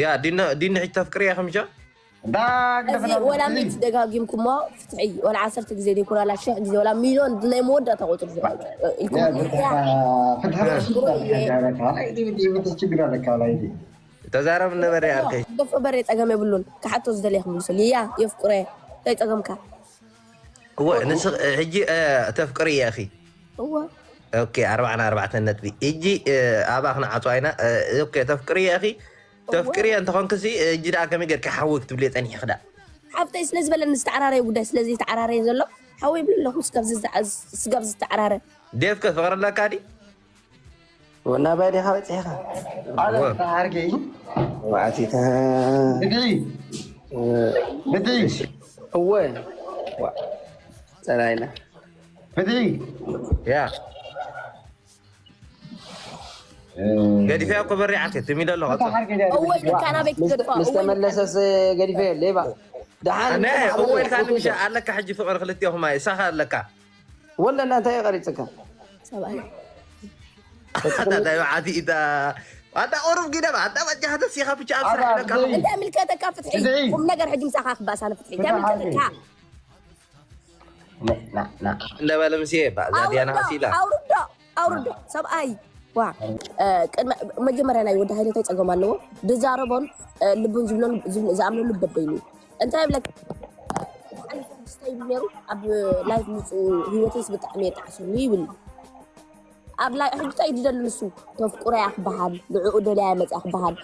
ያ ዲኖ ዲኖ ሕጂ ተፍቅርያ ከምሻ እዚ ወላ ሚት ደጋጊምኩሞ ፍትሒ ወላ ዓሰርተ ግዜ ዘይኮነ ዋላ ሽሕ ግዜ ወላ ሚሊዮን ናይ መወዳእታ ቁፅሪ ኢልኩም ተዛረብ ነበረ ያልከይ ደፎ በሬ ፀገም የብሉን። ክሓቶ ዝደልየ ክምልሰሉ ያ የፍቅሮ እንታይ ፀገምካ? እወ ንስ ሕጂ ተፍቅሪ እያ እኺ እወ ኦኬ ኣርባዕና ኣርባዕተ ነጥቢ እጂ ኣባ ክንዓፅዋ ኢና። ኦኬ ተፍቅሪ እያ እኺ ተፍቅሪ እያ እንተኾንክሲ እጂ ደኣ ከመይ ጌርካ ሓወይ ክትብልዮ ፀኒሕኺ ደኣ ሓፍተይ ስለ ዝበለኒ ዝተዓራረየ ጉዳይ ስለዚ ዝተዓራረየ ዘሎ ሓወይ ይብል ኣለኹ ስጋብ ዝተዓራረ ዴፍከ ፍቕሪ ኣለካ ዲ ወናባይ ዲኻ በፂሕኻ ዓለም ተዓርገይ ዋዕቲታ ብድዒ ብድዒ እወ ዋ- ፀላኢና ብድዒ ያ ገዲፈያ እኮ በሪዓት ትም ኢለ ኣለኹ እወ ኢልካ ናበይ ክትገድፋ ምስ ተመለሰስ ገዲፈ ሌባ ደሓን እወ ኢልካ ንምሻ ኣለካ ሕጂ ፍቕሪ ክልቲኹም ኣይ ሳኻ ኣለካ ወላ እናንታይ ቀሪፅካ ሰብኣይ ኣታ ዳዩ ዓዲ ኢታ ኣታ ቁሩብ ጊዳ ኣታ በጃ ተሲኻ ብቻ ኣብ ስራሕ ኢለካ ኣለኹ እንታይ ምልከተካ ፍትሒ ቁም ነገር ሕጂ ምሳኻ ክባእስ ኣነ ፍትሒ እንታይ ምልከተካ እንዳበለ ምስ እዛ ዲያና ኣሲላ ኣውርዶ ኣውርዶ ሰብኣይ ዋ ቅድሚ መጀመርያ ናይ ወዲ ሃይለ እንታይ ፀገም ኣለዎ ድዛረቦን ልቡን ዝብሎን ዝኣምነሉ በበይኑ እንታይ ይብለካ ሓሊፉ ክስታይ ይብል ነይሩ ኣብ ላይፍ ምፅኡ ህይወተይስ ብጣዕሚ የጣዕሰሉ ይብል ኣብ ላይ ሕጂ እንታይ ድደሊ ንሱ ተፍቁረያ ክበሃል ንዕኡ ደልያ መፅያ ክበሃል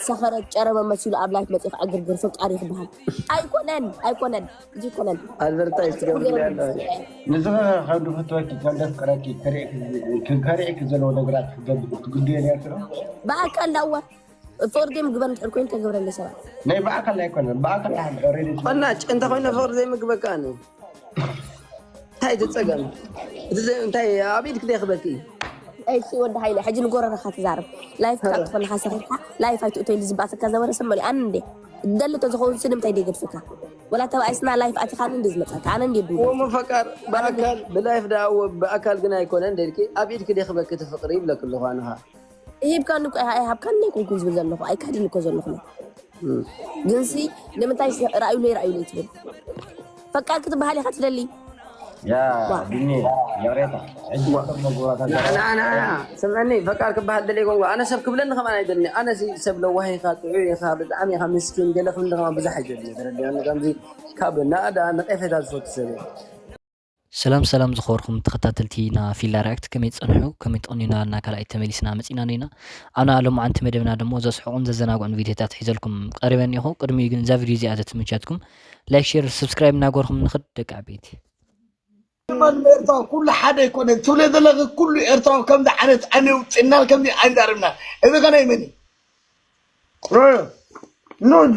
ሰኸረት ጨረመ መሲሉ ኣብ ላይፍ መፅኡ ክዕግርግር ፍቃሪ ክበሃል ኣይኮነን ኣይኮነን እዚ ይኮነን ኣድቨርታይዝ ትገብር ያለ ንስኺ ከም ድፍትወኪ ከም ደፍቅረኪ ከሪዕኪ ዘለዎ ነገራት ክትገብር ትግድዮ ነርኪ ዶ ብኣካል ዳዋ ፍቅር ደም ግበር እንድሕር ኮይኑ ተገብረለ ሰባት ናይ ብኣካል ኣይኮነን ብኣካል ኦሬዲ ቆናጭ እንተኮይነ ፍቅሪ ዘይምግበካ ኣነ እንታይ ትፀገም እቲ ዘ- እንታይ ኣብ ኢድክ ደክበኪ እዩ እሺ ወዲ ሃይለ ሕጂ ንጎረረካ ትዛረብ ላይፍ ካ ትኾንካ ሰኺርካ ላይፍ ኣይትእቶ ኢሉ ዝበኣሰካ ዘበረ ሰብ መሊኡ ኣነ እንዴ ደሊ ተዝኸውን ስልምታይ ደገድፍካ ወላ ተባኣይስና ላይፍ ኣቲኻኒ እንዴ ዝመፀካ ኣነ እንዴ ዱ ወሞ ፈቃር ብኣካል ብላይፍ ደኣ ወ- ብኣካል ግን ኣይኮነን ደልኪ ኣብ ኢድክ ደክበኪ እቲ ፍቅሪ ይብለክ ኣለኹ ኣነኻ ሂብካኒ እኮ ኣይሃብካኒ ኣይኮንኩን ዝብል ዘለኹ ኣይካድን እኮ ዘለኹ ግንሲ ንምንታይ ራእዩለይ ራእዩለይ ትብል ፈቃር ክትበሃል ኢኻ ትደሊ ያ ቢኒ ይቕሬታ ሕጂ እቶም መግባራት ንዓና ስምዐኒ ፈቃር ክበሃል ደለ ይኮንኩ ኣነ ሰብ ክብለኒ ከማን ኣይደልኒ ኣነ ሲ ሰብ ለዋህ ኢኻ ጥዑይ ኢኻ ብጣዕሚ ኢኻ ምስኪን ገለ ክንዲ ከማ ብዙሕ ኣይደልኒ ተረዲኣኒ ከምዚ ካብ ናእዳ ነቀፌታ ዝፈቱ ሰብ እየ ሰላም ሰላም ዝኸበርኩም ተኸታተልቲ ና ፊላ ሪያክት ከመይ ትጸንሑ ከመይ ትቕንዩና ና ካልኣይ ተመሊስና መጺና ነይና ኣብና ሎማዓንቲ መደብና ደሞ ዘስሕቑን ዘዘናግዑን ቪድዮታት ሒዘልኩም ቀሪበ እኒኹ ቅድሚኡ ግን እዛ ቪድዮ እዚኣ ተትምቻትኩም ላይክ ሼር ሰብስክራይብ እናገርኩም ንኽድ ደቂ ዓበይቲ ማንም ኤርትራዊ ኩሉ ሓደ ኣይኮነን ትብለ ዘለኺ ኩሉ ኤርትራዊ ከምዚ ዓይነት ኣነ ውፅእናል ከምዚ ኣይዛርብና እዚ ከናይ መን እዩ ኖዲ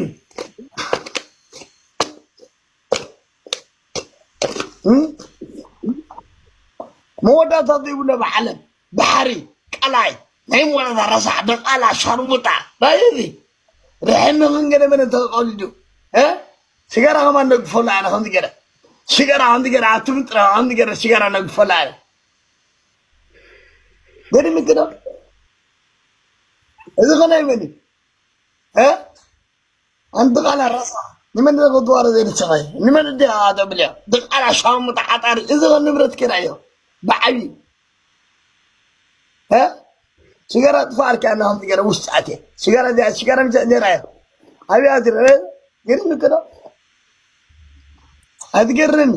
መወዳእታ ዘይብሎ ብዓለም ባሕሪ ቀላይ ናይ መወዳእታ ረሳሕ ደቃላ ሻርሙጣ ናይ እዚ ርሕሚ ክንገደ መነ ተቐሊዱ ሽጋራ ከማን ነግፈሉ ኣነ ከምዚ ገረ ሽጋራ ከምዚ ገረ ኣቱም ጥረ ከምዚ ገረ ሽጋራ ነግፈሉ ኣነ ገድሚ ግዶ እዚ ከናይ መን እዩ ኣንቲ ቃላ ራሳ ንመን ክትዋረ ዘይንስኸይ ንመን እንዲ ኣተብልዮ ድቃላ ሻሙ ተሓጣሪ እዚ ንብረት ኪራዮ ብዓብዩ ሽጋራ ጥፋ ኣርኪ ኣና ከም ገረ ውሽጢ ኣትየ ሽጋራ እዚኣ ሽጋራ ምሸ እንጀራ እያ ኣብያ ትረ ገርም ክዶ ኣትገርም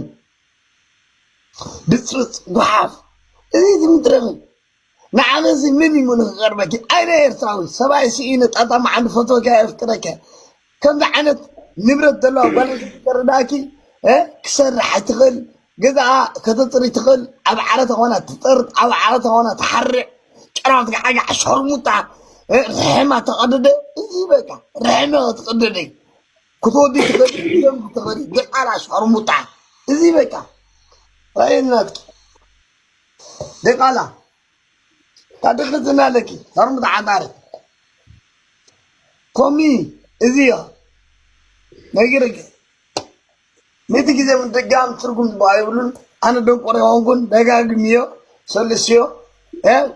ብፅብፅ ጓሓፍ እዚ ዝምድረምን ንዓመዚ ምን እዩ ንክቀርበኪ ኣይነ ኤርትራዊ ሰብኣይ ስኢነ ጣጣ መዓንዲ ፈትወኪ ኣየፍቅረኪ ከምዚ ዓይነት ንብረት ዘለዋ ጓል ከረዳእኪ ክሰርሕ ኣይትኽእል ገዛኣ ከተፅሪ ትኽእል ኣብ ዓረተ ኮና ትጠርጥ ኣብ ዓረተ ኮና ትሓርዕ ጨራውት ጋዓጋዕ ሸርሙጣ ርሕማ ተቐደደ እዚ በቃ ርሕመ ክትቀደደ ክትወዲ ትኽእል ትኽእል ድቃላ ሸርሙጣ እዚ በቃ ራእየናትኪ ደቃላ ታደግትና ኣለኪ ሸርሙጣ ዓጣሪ ኮሚ እዚ እዮ ነጊረኪ ሚእቲ ግዜ እውን ድጋም ትርጉም ዝበሃ ይብሉን ኣነ ደንቆሮ ይኾንኩን ደጋግምዮ ሰልስዮ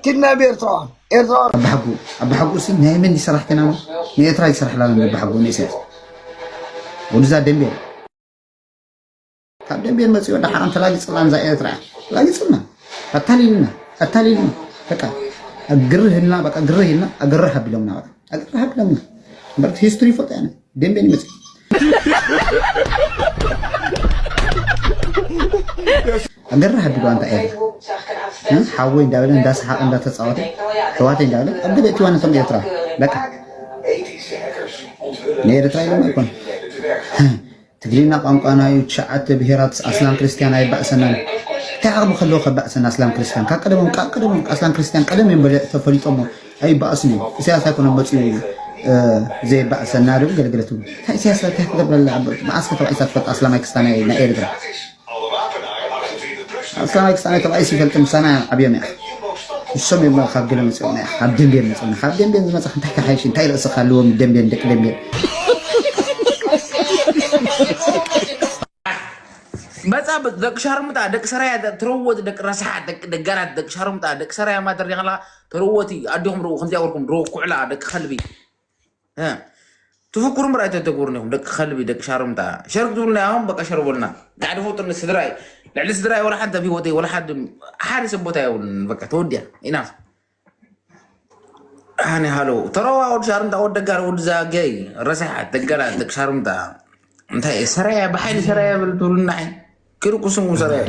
ኪድናብ ኤርትራዋን ኤርትራ ኣባሓጉ ኣባሓጉ ሲ ናይ መን ይሰራሕ ከና? ንኤርትራ ይሰራሕ ላለን ኣባሓጉ ንእስያስ ወድዛ ደንቤል ካብ ደንቤል መፅኡ ደሓራን ተላጊፅላን እዛ ኤርትራ ተላጊፅልና ኣታሊልና ኣታሊልና በቃ ኣግርህልና በቃ ግርህ ኢልና ኣግርህ ኣቢሎምና በቃ ኣግርህ ኣቢሎምና እምበር ሂስትሪ ይፈልጦ ያነ ደንቤል ይመፅእ ኣገራ ሃድሉ ኣንታ ኤረ ሓወይ እንዳበለ እንዳሰሓቀ እንዳተፃወተ ሕዋተይ እንዳበለ ኣብ ገለ እትዋን እቶም ኤርትራ በቃ ንኤርትራ ኢሎም ኣይኮነ ትግርኛ ቋንቋ ናይ ትሽዓተ ብሄራት ኣስላም ክርስቲያን ኣይባእሰናን እንታይ ዓቕሚ ከለዎ ከባእሰና ኣስላም ክርስቲያን ካብ ቀደሞም ካብ ቀደሞም ኣስላም ክርስቲያን ቀደም እዮም በለ ተፈሊጦሞ ኣይባእስን እዮም ኢሳያስ ኣይኮነ መፅኡ ዘይባእሰና ዶ ገለገለቱ እንታይ ኢሳያስ እንታይ ክገብረላ መዓስ ከተባዒሳ ትፈልጥ ኣስላማይ ክስታናይ ናይ ኤርትራ ኣስላማይ ክስታናይ ተባዒስ ይፈልጥ ምሳና ዓብዮም እያ እሶም እዮም ካብ ገለ መፅኦም እያ ካብ ደንቤን መፅኦም ካብ ደንቤን ዝመፅእ እንታይ ከሓይሽ እንታይ ርእስኻ ኣለዎም ደንቤን ደቂ ደንቤን መፃ ደቂ ሻርሙጣ ደቂ ሰራያ ትረወት ደቂ ረሳሓት ደቂ ደጋራት ደቂ ሻርሙጣ ደቂ ሰራያ ማተር ዲኻ ተረወቲ ኣዲኹም ርኡ ከምዚ ኣወርኩም ርኡ ኩዕላ ደቂ ከልቢ ትፍክሩ እምበር ኣይተተግብሩን ኢኹም ደቂ ከልቢ ደቂ ሻርሙጣ ሸርክ ትብሉና ኢኹም በቃ ሸርበልና ጋዕዲ ፈውጡኒ ስድራይ ልዕሊ ስድራይ ወላ ሓንቲ ኣብ ሂወተይ ወላ ሓዲ ሓደ ሰብ ቦታ የብሉን በቃ ተወዲያ ኢናፍ ኣነ ሃሎ ተረዋ ወዲ ሻርምጣ ወዲ ደጋር ወዲ ዛገይ ረሳሓት ደጋራት ደቂ ሻርምጣ እንታይ ሰራያ ብሓይሊ ሰራያ ብል ትብሉና ኣይ ክርቁ ስንኩም ሰራያ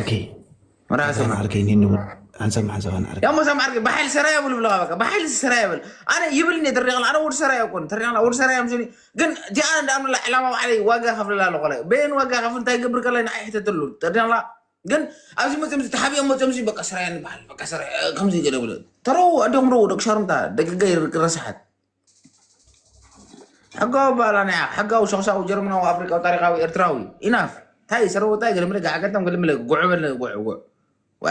መራሰ ዓርከይ ኒኑ ኣንሰማ ሓንሰባ ንዓርከይ ያሞ ሰም ዓርከይ ብሓይሊ ሰራያ ብል ብለኻ በቃ ብሓይሊ ሰራያ ብል ኣነ ይብል እኔ ተሪቕላ ኣነ ወዲ ሰራያ ኮን ተሪቕላ ወዲ ሰራያ ምሽኒ ግን ቲኣነ እንዳኣምላ ዕላማ ባዕለይ ዋጋ ከፍልላ ኣለኾ በየን ዋጋ ከፍል እንታይ ገብር ከላይ ንዓይ ሕተተሉ ተሪቕላ ግን ኣብዚ መፅኦም እዚ ተሓቢኦም መፅኦም እዚ በቃ ስራያ ንበሃል በቃ ስራያ ከምዚ ገለ ብለ ተረው ኣደኹም ረው ደቂ ሻርምታ ደቂ ገይር ረሳሓት ሕጋዊ ባላ ናይ ሕጋዊ ሸኽሳዊ ጀርመናዊ ኣፍሪቃዊ ታሪኻዊ ኤርትራዊ ኢናፍ ታይ ሰረው ታይ ገለ ምለ ጋዕገተም ገለ ምለ ጉዕ በለ ጉዕ ጉዕ ዋ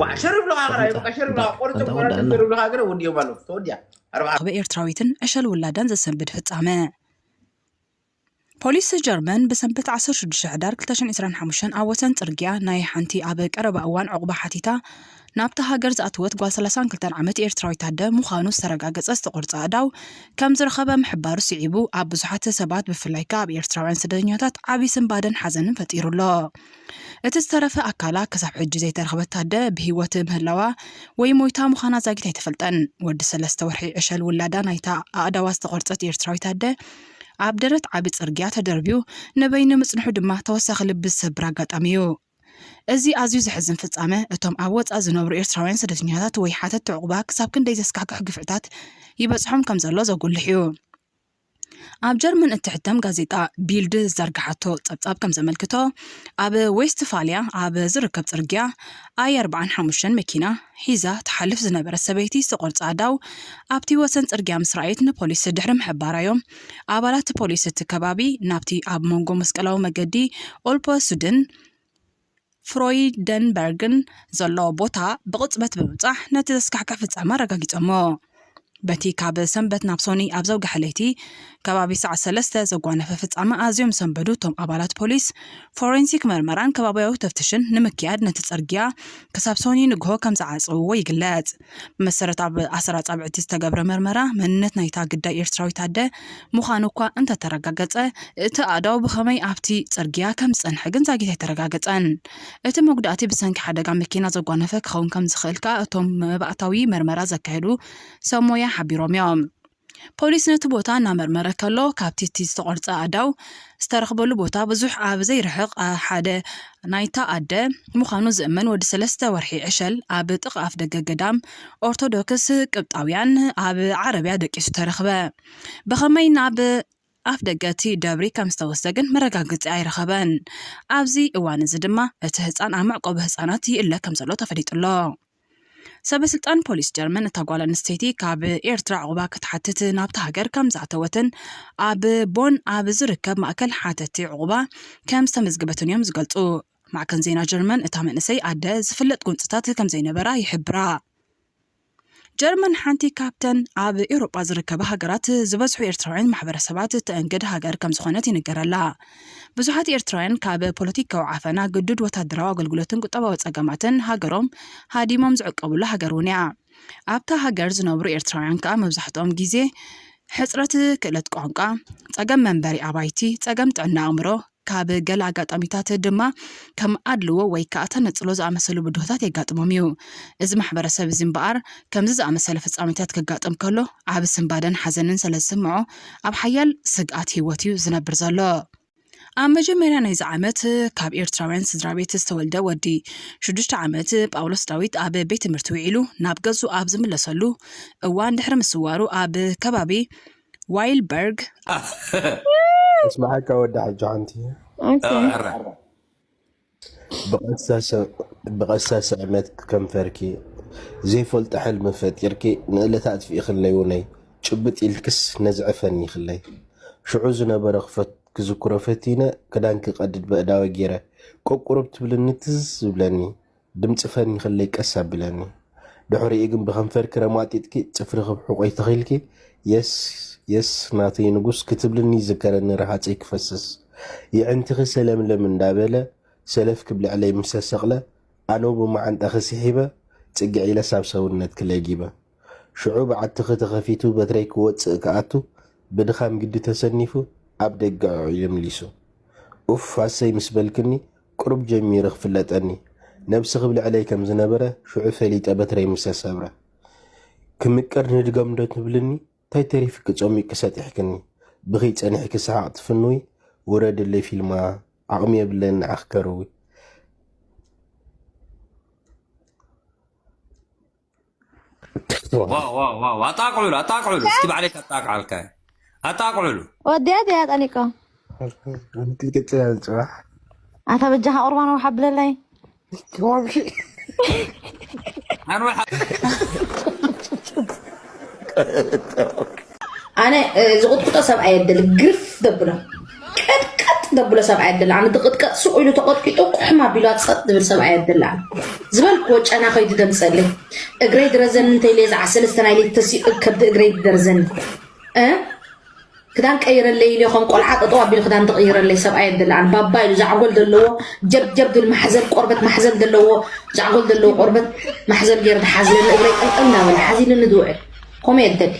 ዋ ሸሪፍ ለኻ ገረ በቃ ሸሪፍ ለኻ ቆርጭ ቆርጭ ሸሪፍ ለኻ ገረ ወዲዮም ኣለዉ ተወዲያ ኣርባ ኣበ ኤርትራዊትን ዕሸል ውላዳን ዘሰንብድ ፍጻመ ፖሊስ ጀርመን ብሰንበት ዓሰርተ ሽዱሽተ ሕዳር ክልተ ሽሕን ዕስራን ሓሙሽተን ኣብ ወሰን ጽርግያ ናይ ሓንቲ ኣብ ቀረባ እዋን ዕቑባ ሓቲታ ናብታ ሃገር ዝኣተወት ጓል ሰላሳን ክልተን ዓመት ኤርትራዊት ኣደ ምዃኑ ዝተረጋገጸ ዝተቖርጸ ኣእዳው ከም ዝረኸበ ምሕባሩ ስዒቡ፣ ኣብ ብዙሓት ሰባት ብፍላይ ከኣ ኣብ ኤርትራውያን ስደተኛታት ዓቢ ስንባደን ሓዘንን ፈጢሩ ኣሎ። እቲ ዝተረፈ ኣካላ ክሳብ ሕጂ ዘይተረኽበት ኣደ ብህይወት ምህላዋ ወይ ሞይታ ምዃና ዛጊት ኣይተፈልጠን። ወዲ ሰለስተ ወርሒ ዕሸል ውላዳ ናይታ ኣእዳዋ ዝተቖርጸት ኤርትራዊት ኣደ ኣብ ደረት ዓቢ ጽርግያ ተደርብዩ ንበይኑ ምጽንሑ ድማ ተወሳኺ ልቢ ዝሰብር ኣጋጣሚ እዩ። እዚ ኣዝዩ ዘሕዝን ፍጻመ፣ እቶም ኣብ ወጻኢ ዝነብሩ ኤርትራውያን ስደተኛታት ወይ ሓተትቲ ዑቕባ ክሳብ ክንደይ ዘስካሕክሕ ግፍዕታት ይበጽሖም ከም ዘሎ ዘጉልሕ እዩ። ኣብ ጀርመን እትሕተም ጋዜጣ ቢልድ ዝዘርግሓቶ ጸብጻብ ከም ዘመልክቶ፣ ኣብ ዌስትፋልያ ኣብ ዝርከብ ጽርግያ ኣይ ኣርብዓን ሓሙሽተን መኪና ሒዛ ትሓልፍ ዝነበረት ሰበይቲ ዝተቖርጸ ኣእዳው ኣብቲ ወሰን ጽርግያ ምስ ረኣየት ንፖሊስ ድሕሪ ምሕባራ'ዮም ኣባላት ፖሊስ እቲ ከባቢ ናብቲ ኣብ መንጎ መስቀላዊ መገዲ ኦልፖስድን ፍሮይደንበርግን ዘሎ ቦታ ብቕጽበት ብምብጻሕ ነቲ ዘስካሕክሕ ፍጻመ ኣረጋጊጾሞ። በቲ ካብ ሰንበት ናብ ሶኒ ኣብ ዘውግሐ ለይቲ ከባቢ ሰዓት ሰለስተ ዘጓነፈ ፍጻመ ኣዝዮም ዝሰንበዱ እቶም ኣባላት ፖሊስ፣ ፎሬንሲክ መርመራን ከባብያዊ ተፍትሽን ንምክያድ ነቲ ጽርግያ ክሳብ ሶኒ ንግሆ ከም ዝዓጸውዎ ይግለጽ። ብመሰረት ኣብ ኣሰር ኣጻብዕቲ ዝተገብረ መርመራ፣ መንነት ናይታ ግዳይ ኤርትራዊት ኣደ ምዃኑ እኳ እንተተረጋገጸ፣ እቲ ኣእዳው ብኸመይ ኣብቲ ጽርግያ ከም ዝጸንሐ ግን ዛጊት ኣይተረጋገጸን። እቲ መጉዳእቲ ብሰንኪ ሓደጋ መኪና ዘጓነፈ ክኸውን ከም ዝኽእል ከኣ እቶም መባእታዊ መርመራ ዘካየዱ ሰብ ሞያ ሓቢሮም እዮም። ፖሊስ ነቲ ቦታ እናመርመረ ከሎ፣ ካብቲ እቲ ዝተቖርጸ ኣእዳው ዝተረኽበሉ ቦታ ብዙሕ ኣብ ዘይርሕቕ ሓደ ናይታ ኣደ ምዃኑ ዝእመን ወዲ ሰለስተ ወርሒ ዕሸል ኣብ ጥቓ ኣፍደገ ገዳም ኦርቶዶክስ ቅብጣውያን ኣብ ዓረብያ ደቂሱ ተረኽበ። ብኸመይ ናብ ኣፍደገ እቲ ደብሪ ከም ዝተወስደ ግን መረጋገጺ ኣይረኸበን። ኣብዚ እዋን እዚ ድማ እቲ ህጻን ኣብ መዕቆቢ ህጻናት ይእለ ከም ዘሎ ተፈሊጡ ኣሎ። ሰበ ስልጣን ፖሊስ ጀርመን እታ ጓል ኣንስተይቲ ካብ ኤርትራ ዕቑባ ክትሓትት ናብታ ሃገር ከም ዝኣተወትን ኣብ ቦን ኣብ ዝርከብ ማእከል ሓተቲ ዕቑባ ከም ዝተመዝገበትን እዮም ዝገልጹ። ማዕከን ዜና ጀርመን እታ መንእሰይ ኣደ ዝፍለጥ ጎንጽታት ከም ዘይነበራ ይሕብራ። ጀርመን ሓንቲ ካብተን ኣብ ኤውሮጳ ዝርከባ ሃገራት ዝበዝሑ ኤርትራውያን ማሕበረሰባት እተእንግድ ሃገር ከም ዝኾነት ይንገረላ። ብዙሓት ኤርትራውያን ካብ ፖለቲካዊ ዓፈና፣ ግዱድ ወታደራዊ ኣገልግሎትን ቁጠባዊ ጸገማትን ሃገሮም ሃዲሞም ዝዕቀቡላ ሃገር እውን እያ። ኣብታ ሃገር ዝነብሩ ኤርትራውያን ከኣ መብዛሕትኦም ግዜ ሕጽረት ክእለት ቋንቋ፣ ጸገም መንበሪ ኣባይቲ፣ ጸገም ጥዕና ኣእምሮ፣ ካብ ገለ ኣጋጣሚታት ድማ ከም ኣድልዎ ወይ ከኣ ተነጽሎ ዝኣመሰሉ ብድሆታት የጋጥሞም እዩ። እዚ ማሕበረሰብ እዚ እምበኣር ከምዚ ዝኣመሰለ ፍጻሜታት ከጋጥም ከሎ ዓቢ ስንባደን ሓዘንን ስለ ዝስምዖ ኣብ ሓያል ስግኣት ህይወት እዩ ዝነብር ዘሎ። ኣብ መጀመርያ ናይዚ ዓመት ካብ ኤርትራውያን ስድራ ቤት ዝተወልደ ወዲ ሽዱሽተ ዓመት ጳውሎስ ዳዊት ኣብ ቤት ትምህርቲ ውዒሉ ናብ ገዝኡ ኣብ ዝምለሰሉ እዋን ድሕሪ ምስዋሩ ኣብ ከባቢ ዋይልበርግ እስማዓካ ወዲ ሓጂ ሓንቲ ኦኬ። ብቐሳ ስዕመት ከንፈርኪ ዘይፈልጦ ሕልሚ ፈጢርኪ ንእለት ኣጥፊእክለይ ውነይ ጭብጥ ኢልክስ ነዝዕፈኒ ክለይ ሽዑ ዝነበረ ክፈት ክዝክሮ ፈቲነ ክዳንኪ ቀድድ በእዳወ ጌረ ቆቁሩብ ትብልኒ ትዝ ዝብለኒ ድምፂ ፈኒ ክለይ ቀስ ኣብለኒ ድሕሪኡ ግን ብከንፈርኪ ረማጢጥኪ ፅፍርኪ ብሕቆይ ተኺልኪ የስ የስ ናተይ ንጉስ ክትብልኒ ይዝከረኒ ረሃፀይ ክፈስስ የዕንትኺ ሰለምለም እንዳበለ ሰለፍኪ ብልዕለይ ምስ ተሰቕለ ኣነው ብመዓንጣኺ ስሒበ ፅግዕ ኢለስ ኣብ ሰውነትኪ ለጊበ ሽዑ በዓትኺ ተኸፊቱ በትረይ ክወፅእ ክኣቱ ብድኻም ግዲ ተሰኒፉ ኣብ ደገ ኣውዒሉ ምሊሱ ኡፍ ኣሰይ ምስ በልክኒ ቁሩብ ጀሚሩ ክፍለጠኒ ነብስኺ ብልዕለይ ከም ዝነበረ ሽዑ ፈሊጠ በትረይ ምስ ተሰብረ ክምቅር ንድገም ዶ ትብልኒ ታይ ተሪፍኪ ጸሚቅኪ ሰጢሕክኒ ብኽይ ጸኒሕኪ ሰሓቅ ትፍንዊ ውረድለይ ፊልማ ዓቅሚ የብለይን ንዓኺ ከርዊ ዋው ዋው ዋው ኣጣቅዕሉ ኣጣቅዕሉ እስኪ ባዕለይ ከጣቅዓልካ ኣጣቅዕሉ ወዲያ ድያ ጠሊቆ ክትቅፅል ጽባሕ ኣታ በጃኻ ቁርባን ውሓ ብለለይ ኣንወሓ ኣነ ዝቕጥቅጦ ሰብኣይ የደሊ ግርፍ ደብሎ ቅጥቀጥ ደብሎ ሰብኣይ የደሊ ኣነ ዝቕጥቀጥ ሱቕ ኢሉ ተቐጥቂጡ ቁሕም ኣቢሉ ጸጥ ዝብል ሰብኣይ የደሊ ኣነ ዝበልክዎ ጨና ከይዱ ደምፀለይ እግረይ ድረዘኒ እንተኢለ ዝዓ ሰለስተ ናይ ሌት ተሲኡ ከብዲ እግረይ ድደርዘኒ እ ክዳን ቀይረለይ ኢለ ከም ቆልዓ ጠጠው ኣቢሉ ክዳን ተቀይረለይ ሰብኣይ የደሊ ኣነ ባባ ኢሉ ዛዕጎል ዘለዎ ጀብጀብ ድብል ማሕዘል ቆርበት ማሕዘል ዘለዎ ዛዕጎል ዘለዎ ቆርበት ማሕዘል ገይሩ ዝሓዝለኒ እግረይ ጠልጠል እናበለ ሓዚሉኒ ዝውዕል ከምኡ የደሊ